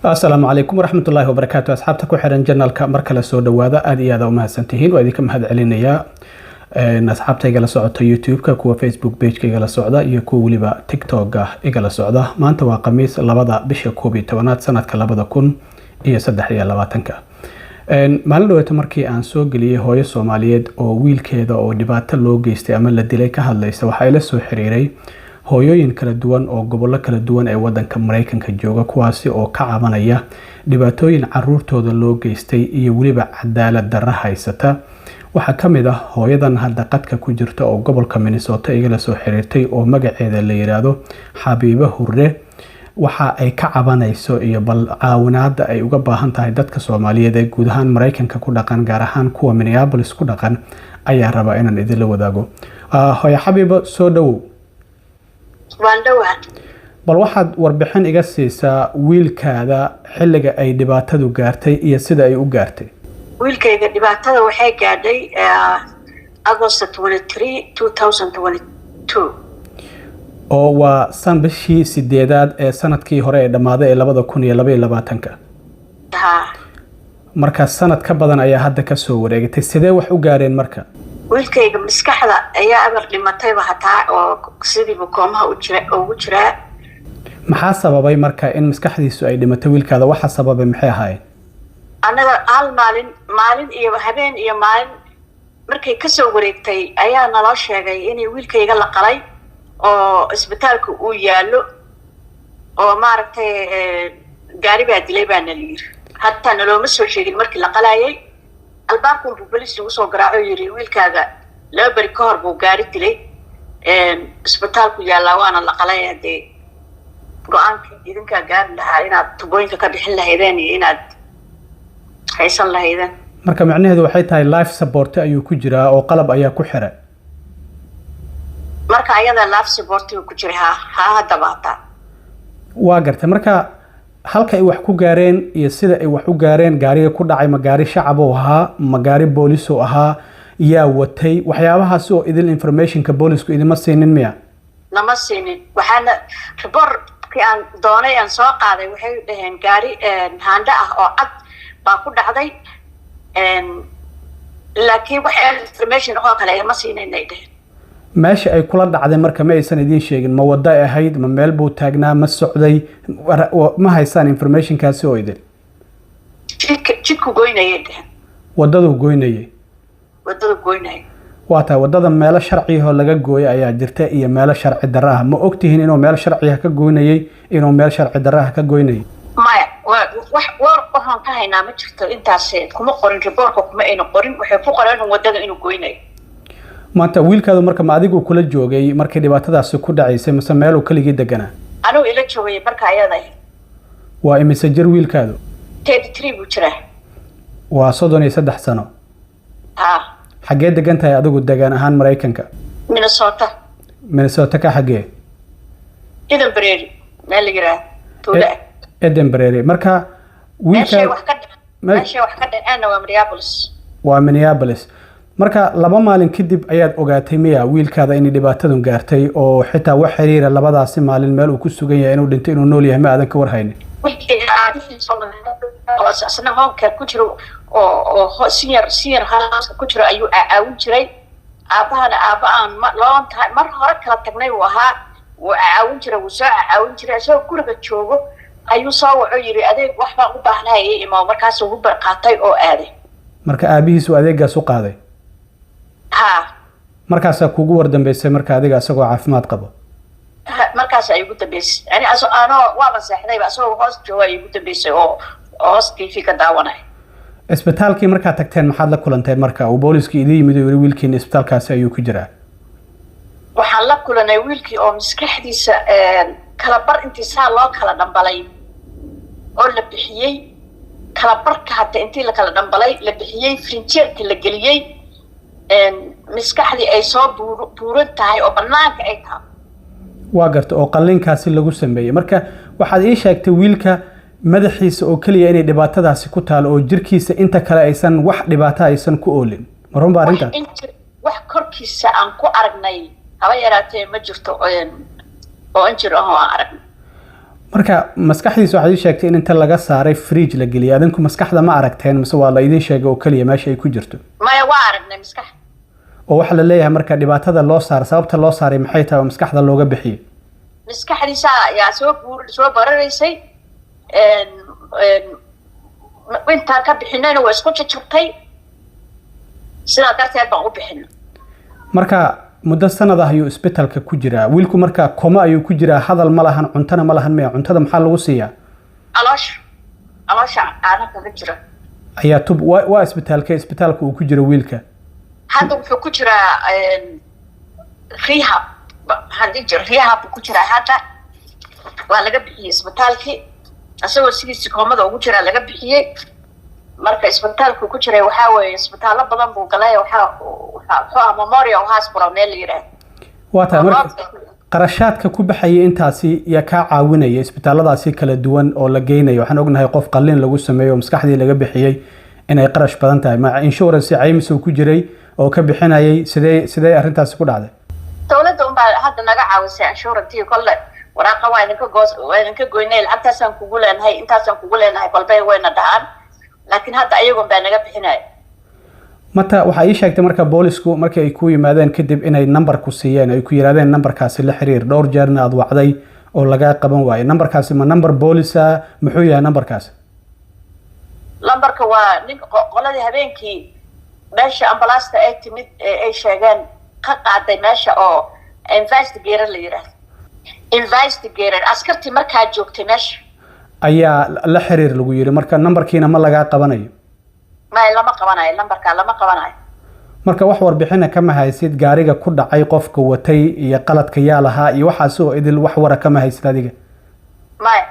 Asalaamu calaykum waraxmatullaahi wabarakaatu. Asxaabta ku xiran channelka, mar kale soo dhawaada. Aada iyo aada umahadsantihiin, waa idinka mahad celinayaa. Asxaabta igala socota YouTube-ka, kuwa Facebook pageka igala socda iyo kuwa weliba TikTok-ga igala socda. Maanta waa Khamiis, 2da bisha 11aad, sanadka 2023-ka. Maalin dhaweeto markii aan soo geliyey hooyo Soomaaliyeed oo wiilkeeda oo dhibaato loo geystay ama la dilay ka hadlaysa, waxaa ila soo xiriiray hooyooyin kala duwan oo gobollo kala duwan ee wadanka Mareykanka jooga, kuwaasi oo ka cabanaya dhibaatooyin caruurtooda loo geystay iyo weliba cadaalad darro haysata. Waxaa ka mid ah hooyadan hadda qadka ku jirta oo gobolka Minnesota igala soo xiriirtay oo magaceeda la yiraahdo Xabiibo Hurre. Waxa ay ka cabanayso iyo bal caawinaada ay uga baahan tahay dadka Soomaaliyeed ee guud ahaan Mareykanka ku dhaqan, gaar ahaan kuwa Minneapolis ku dhaqan, ayaa rabaa inaan idinla wadaago. Hooyo Xabiibo, soo dhowow. Waan dhowaa. Bal waxaad warbixin iga siisaa wiilkaada, xilliga ay dhibaatadu gaartay iyo sida ay u gaartay. Wiilkayga dhibaatada waxay gaadhay August 23, 2022. Oo waa san bishii sideedaad ee sanadkii hore ee dhammaaday ee 2022-ka. Ha. Marka sanad ka badan ayaa hadda kasoo wareegatay. Sidee wax u gaareen marka? Wiilkayga maskaxda ayaa abar dhimatayba hataa, oo sidiiba koomaha u jira ugu jiraa. Maxaa sababay marka in maskaxdiisu ay dhimatay wiilkaada? Waxa sababay maxay ahaayeen? Annaga hal maalin, maalin iyo habeen iyo maalin markay kasoo wareegtay ayaa naloo sheegay inay wiilkayga la qalay oo isbitaalka uu yaallo, oo maaragtay gaari baa dilay baa nala yiri. Hataa nalooma soo sheegin markii la qalayay. Albaabkunbuu boliis lagu soo garaaco, yiri wiilkaaga 2 beri ka hor buu gaari dilay, isbitaalku yaallaa, waana la qalay. Hadee go-aanka idinkaa gaari lahaa inaad tubooyinka ka bixin lahaydeen iyo inaad haysan lahaydeen. Marka macnaheedu waxay tahay life support ayuu ku jiraa oo qalab ayaa ku xiray? Marka ayada life supportiga ku jiray, ha ha, haddaba hataa. Waa gartay. Marka halka ay wax ku gaareen iyo sida ay wax u gaareen, gaariga ku dhacay ma gaari shacab uu ahaa, ma gaari boolis uu ahaa, yaa watay, waxyaabahaas oo idil informationka boolisku idima siinin miya? Nama siinin. Waxaana reportkii aan doonay aan soo qaaday, waxay dhaheen gaari Honda ah oo cad baa ku dhacday, laakiin wax information oo kale igama siinin ay dhaheen. Meesha ay kula dhacday marka ma aysan idiin sheegin? Ma wado ay ahayd, ma meel buu taagnaa, ma socday? Ma haysaan informationkaasi oo idin? Jidka, jidku goynayay dhaheen. Wadaduu goynayay? Wadadu goynaya. Waa tahay. Wadada meelo sharciyahoo laga gooyo ayaa jirta iyo meelo sharci darro ah. Ma ogtihiin inuu meel sharciga ka goynayay, inuu meel sharci darro ah ka goynayay? Maya, wax war waxaan ka haynaa ma jirto. Intaas kuma qorin reportka, kuma ayna qorin. Waxay ku qoreen wadada inuu goynayo. Maanta wiilkaadu marka ma adigu kula joogay markii dhibaatadaasi ku dhacaysay, mise meeluu keligii deganaa? Anigu ila joogay marka ayada. Waa imise jir wiilkaadu? 33 buu jiraa. Waa 33 sano. Ha. Xaggee degan tahay adigu degaan ahaan Maraykanka? Minnesota. Minnesota ka xaggee? Eden Prairie meel la yiraahdo, tuulo ah. Eden Prairie. Marka meeshay wiilka wax ka meeshay wax ka dhaceenna waa Minneapolis. Waa Minneapolis. Marka 2 maalin kadib ayaad ogaatay miya wiilkaada inay dhibaatadun gaartay, oo xitaa wax xiriira labadaasi maalin meel uu ku sugan yahay, inuu dhintay, inuu nool yahay, ma aadan ka warhaynin? Wiilkayga aabihiis oo isna home care ku jiro oo senior house ku jiro ayuu caawin jiray. Aabahana aaba aan long time mar hore kala tagnay uu ahaa. Wuu caawin jiray, wuu soo caawin jiray. Isagoo guriga joogo ayuu soo waco, yiri adeeg wax baan u baahnahay, ii imo. Markaasuu Uber qaatay oo aaday. Marka aabihiisu adeegaas u qaaday? Ha. Markaasaa kugu war dambeysay marka adiga isagoo caafimaad qabo? Markaas ay ugu dambeysay. Yani aso anoo waaba seexdayba, asagoo hoos jooga ay ugu dambeysay oo hoos TV ka daawanay. Isbitaalkii markaad tagteen maxaad la kulanteen marka uu booliskii idin yimid oo yiri wiilkiina isbitaalkaasi ayuu ku jiraa? Waxaan la kulanay wiilkii oo maskaxdiisa kala bar intii saa loo kala dhambalay oo la bixiyey, kala barka hata intii la kala dhambalay la bixiyey, frinjeerka la geliyey, maskaxdii ay soo buuran tahay oo banaanka ay tahay. Waa garta, oo qalliinkaasi lagu sameeyey. Marka waxaad ii sheegtay wiilka madaxiisa oo keliya inay dhibaatadaasi ku taalo oo jirkiisa inta kale aysan wax dhibaato aysan ku oolin. Ma run ba arrintaas? Wax korkiisa aan ku aragnay haba yaraatee ma jirto oo injir ah oo aan aragnay. Marka maskaxdiisa waxaad ii sheegtay in inta laga saaray fridge la geliyay. Adinku maskaxda ma aragteen mise waa la idiin sheegay oo keliya meesha ay ku jirto? Maya, waa aragnay maskax. Oo waxaa la leeyahay marka dhibaatada loo saaray, sababta loo saaray maxay tahay oo maskaxda looga bixiyey? Maskaxdiisa ayaa soo buur soo bararaysay. Intaan ka bixinayna waa isku jajabtay, sidaa darteed baan u bixinay. Marka muddo sanad ah ayuu isbitaalka ku jiraa wiilku. Marka coma ayuu ku jiraa, hadal ma lahan, cuntona ma lahan. Miya cuntada maxaa lagu siiyaa? Caloosha caana kaga jira. Ayaa tub waa isbitaalka, isbitaalka uu ku jiro wiilka? Hadda wuxuu ku jiraa rehab, maxaan dhihi jira, rehab buu ku jiraa hadda. Waa laga bixiyey isbitaalkii isagoo sidiisi koomada ugu jiraa laga bixiyey. Marka isbitaalku ku jiray waxaa weeye isbitaallo badan buu galay. Waxaa wuxuu ah Memorial Hospital meel la yidhaahdo. Waa tahay. Marka qarashaadka ku baxaya intaasi yaa kaa caawinaya, isbitaalladaasi kala duwan oo la geynayo? Waxaan ognahay qof qalliin lagu sameeyo oo maskaxdii laga bixiyey inay qarash badan tahay. Ma insurance, caymis uu ku jiray oo ka bixinayay? Sidee arrintaasi ku dhacday? Dawladda unbaa hadda naga caawisay insurance-tii. Kolle waraaqa waa idinka goos, waa idinka goynay, lacagtaasaan kugu leenahay, intaasaan kugu leenahay, kolbay wayna dhahaan, laakiin hadda ayagun baa naga bixinaya. Mata waxaa ii sheegtay marka boolisku markii ay ku yimaadeen kadib inay number ku siiyeen, ay ku yidhahdeen numberkaasi la xiriir, dhowr jeerna aad wacday oo lagaa qaban waayay. Numberkaasi ma number boolisa? Muxuu yahay numberkaasi? Lambarka waa ninka qoladii habeenkii meesha ambalaasta ay timid ee ay sheegeen ka qaaday meesha oo investigator la yidhaahdo, investigator, askartii markaa joogtay meesha. Ayaa la xiriir lagu yidhi. Marka numberkiina ma lagaa qabanayo? May, lama qabanayo, lambarkaa lama qabanayo. Marka wax warbixina kama haysid gaariga ku dhacay, qofka watay iyo qaladka yaa lahaa iyo waxaas oo idil, wax wara kama haysid adiga? Maya.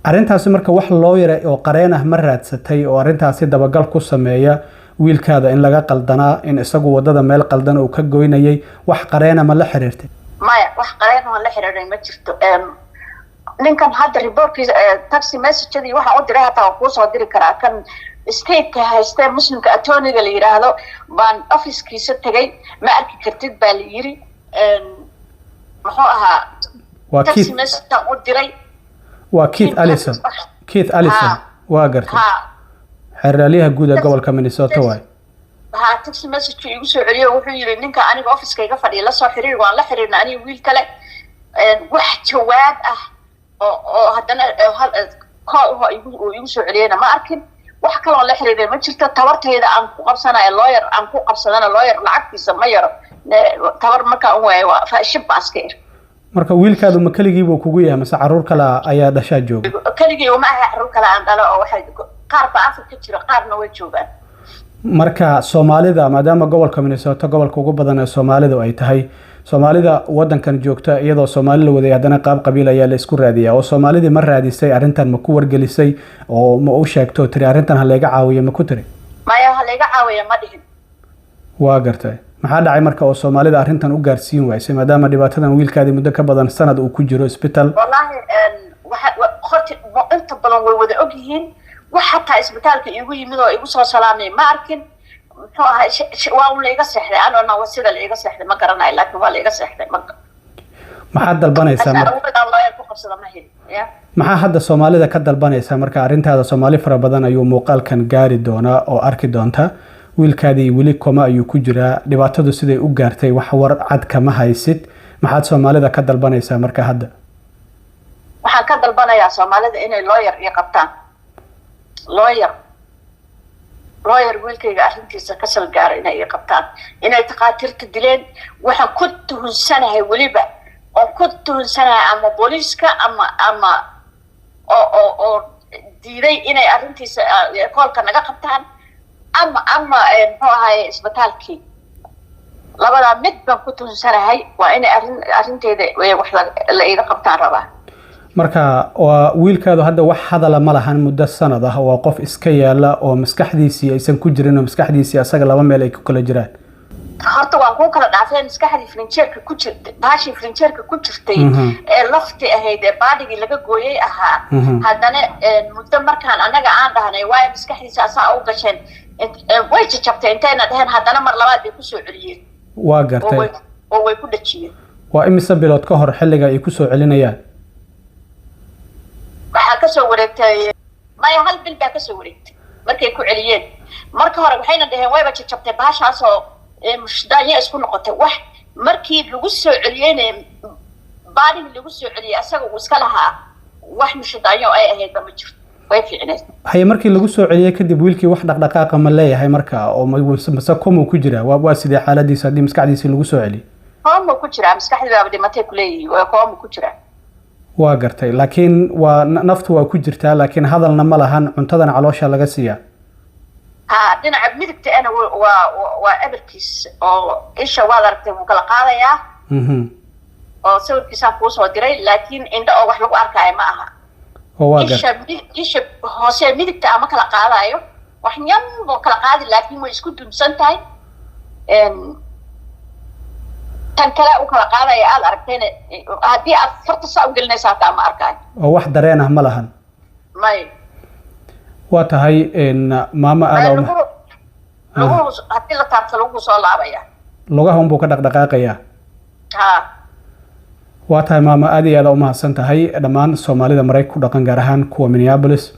Arrintaasi marka wax loo yaray oo qareen ah ma raadsatay oo arrintaasi dabagal ku sameeya, wiilkaada in laga qaldanaa, in isagu wadada meel qaldan uu ka goynayay? Wax qareena ma la xiriirtay? Maya, wax qareen oon la xiriiray ma jirto. Ninkan hadda reportkiisa, text messagedii waxaan u diray hataa waan kuusoo diri karaa. Kan stateka haystee Muslimka attorneyga la yidhaahdo baan officekiisa tegay, ma arki kartid baa la yiri. Muxuu ahaa? Waa text Keith. messagean u diray. Waa Keith Allison, Keith Allison. Waa gartay. Xeeralyaha guud ee gobolka Minnesota waay. Ha, text message igu soo celiyo, wuxuu yiri ninka aniga officekayga fadhiya lasoo xiriir. Waan la xiriirna aniga wiil kale. Wax jawaab ah oo haddana call uu igu soo celiyeyna ma arkin. Wax kaloon la xiriiray ma jirto. Tabartayda aan ku qabsanayo lawyer aan ku qabsadana, lawyer lacagtiisa ma yaro. Tabar markaan u waayo waa shib baa iska ir. Marka wiilkaadu ma keligii buu kugu yahay mase caruur kale ayaa dhashaa jooga? Keligii uma aha, caruur kale aan dhalo oo waxay qaar baa Afrika jiro, qaarna way joogaan. Marka Soomaalida, maadaama gobolka Minnesota gobolka ugu badan ee Soomaalidu ay tahay, Soomaalida wadankan joogta, iyadoo Soomaali la waday haddana qaab qabiil ayaa la isku raadiyaa, oo Soomaalidii ma raadisay arrintan? Ma ku wargelisay oo ma u sheegto, tiri arrintan ha layga caawiyo, ma ku tiri? Maya, ha layga caawiya ma dhihin. Waa gartay. Maxaa dhacay marka oo Soomaalida arrintan u gaarsiin waysay, maadaama dhibaatadan wiilkaadii muddo ka badan sanad uu ku jiro isbitaal? Wallaahi waxa horta inta badan way wada og yihiin. Wax xataa isbitaalka iigu yimid oo igu soo salaamay ma arkin. Muxuu ahay, waa un la iga seexday anona, sida la iga seexday ma garanayo, laakiin waa la iga seexday ma. Maxaad dalbanaysaa marka? Awoodaan lawyer ku qabsada ma helin ya. Maxaa hadda Soomaalida ka dalbanaysaa marka arrintaada? Soomaali fara badan ayuu muuqaalkan gaari doonaa oo arki doonta. Wiilkaadii weli coma ayuu ku jiraa, dhibaatadu siday u gaartay wax war cad kama haysid. Maxaad Soomaalida ka dalbanaysaa marka hadda? Waxaan ka dalbanayaa Soomaalida inay lawyer ii qabtaan, lawyer wiilkayga arrintiisa ka salgaara inay ii qabtaan, inay takhaatiirta dileen waxaan ku tuhunsanahay, weliba oon ku tuhunsanahay ama booliiska ama oo diiday inay arrintiisa callka naga qabtaan ama muxuu ahaye isbitaalkii. Labadaa mid baan ku tuhunsanahay. Waa inay arrinteeda wax la iiga qabtaan rabaa. Marka waa wiilkaadu hadda wax hadala ma lahan muddo sanad ah, waa qof iska yaala oo maskaxdiisii aysan ku jirin, oo maskaxdiisii asaga laba meel ay ku kala jiraan. Horta waan kuu kala dhaafay. Maskaxdii frinjeerka ku jirta, baashii frinjeerka ku jirtay ee lafti ahayd ee baadhigii laga gooyey ahaa, haddana muddo markaan annaga aan dhahnay waayo maskaxdiisa asaa u gasheen, way jajabtay intayna dheheen, haddana mar labaad bay kusoo celiyeen. Waa gartay. Oo way ku dhajiyeen. Waa imise bilood ka hor xilliga ay kusoo celinayaan? Waxaa kasoo wareegtay, maya, hal bil baa kasoo wareegtay markay ku celiyeen. Marka hore waxayna dhaheen wayba jajabtay bahashaasoo mushdaanya isku noqotay. Wax markii lagu soo celiyeyna, baadhihii lagu soo celiyey, asaga uu iska lahaa wax mushdaanyo ay ahaydba ma jirto, way fiicneed. Haye, markii lagu soo celiyey kadib wiilkii wax dhaqdhaqaaqa ma leeyahay marka, oo mase coma ku jira? Waa sidee xaaladiisa haddii maskaxdiisii lagu soo celiyey? Coma ku jiraa, maskaxdii baaba dhimatay kuleeyihi, waa coma ku jiraa. Waa gartay, laakiin waa naftu waa ku jirtaa, laakiin hadalna ma lahan, cuntadana caloosha laga siiyaa. Ha, dhinaca midigta ana waa eberkiis oo isha waad aragtay, wuu kala qaadayaa oo sawirkiisaan kuusoo diray, laakiin indho oo wax lagu arkaayo ma aha. Oo waa gartay. Isha hoose midigta ama kala qaadayo, wax yan buu kala qaadi, laakiin way isku dunsan tahay. Tan kale u kala qaadaya aada aragtayna, haddii aad farta saa u gelinaysa hataa ma arkaayo. Oo wax dareen ah ma lahan? May. Waa tahay, maama, aada Luguhu haddii la taabto lagu soo laabaya. Lugaha unbuu ka dhaqdhaqaaqayaa? Ha. Waa tahay maama, aad iyo aada umahadsan tahay. Dhammaan Soomaalida Maraykan ku dhaqan, gaar ahaan kuwa Minneapolis,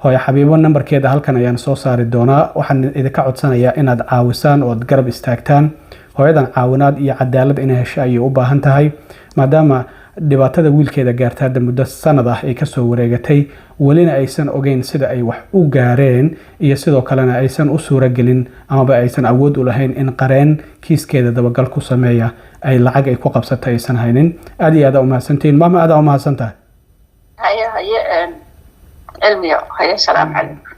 hooyo Xabiibo nambarkeeda halkan ayaan soo saari doonaa. Waxaan idinka codsanayaa inaad caawisaan oo aad garab istaagtaan hooyadan. Caawinaad iyo cadaalad inay hesho ayay u baahan tahay, maadaama dhibaatada wiilkeeda gaarta hadda muddo sanad ah ay kasoo wareegatay, welina aysan ogeyn sida ay wax u gaareen, iyo sidoo kalena aysan u suuragelin amaba aysan awood u lahayn in qareen kiiskeeda dabagal ku sameeya ay lacag ay ku qabsata aysan haynin. Aad iyo aada umahadsantihiin. Maama, aada umahadsan tahay. Haye, haye, Cilmiyo, haye, salaamu calaykum.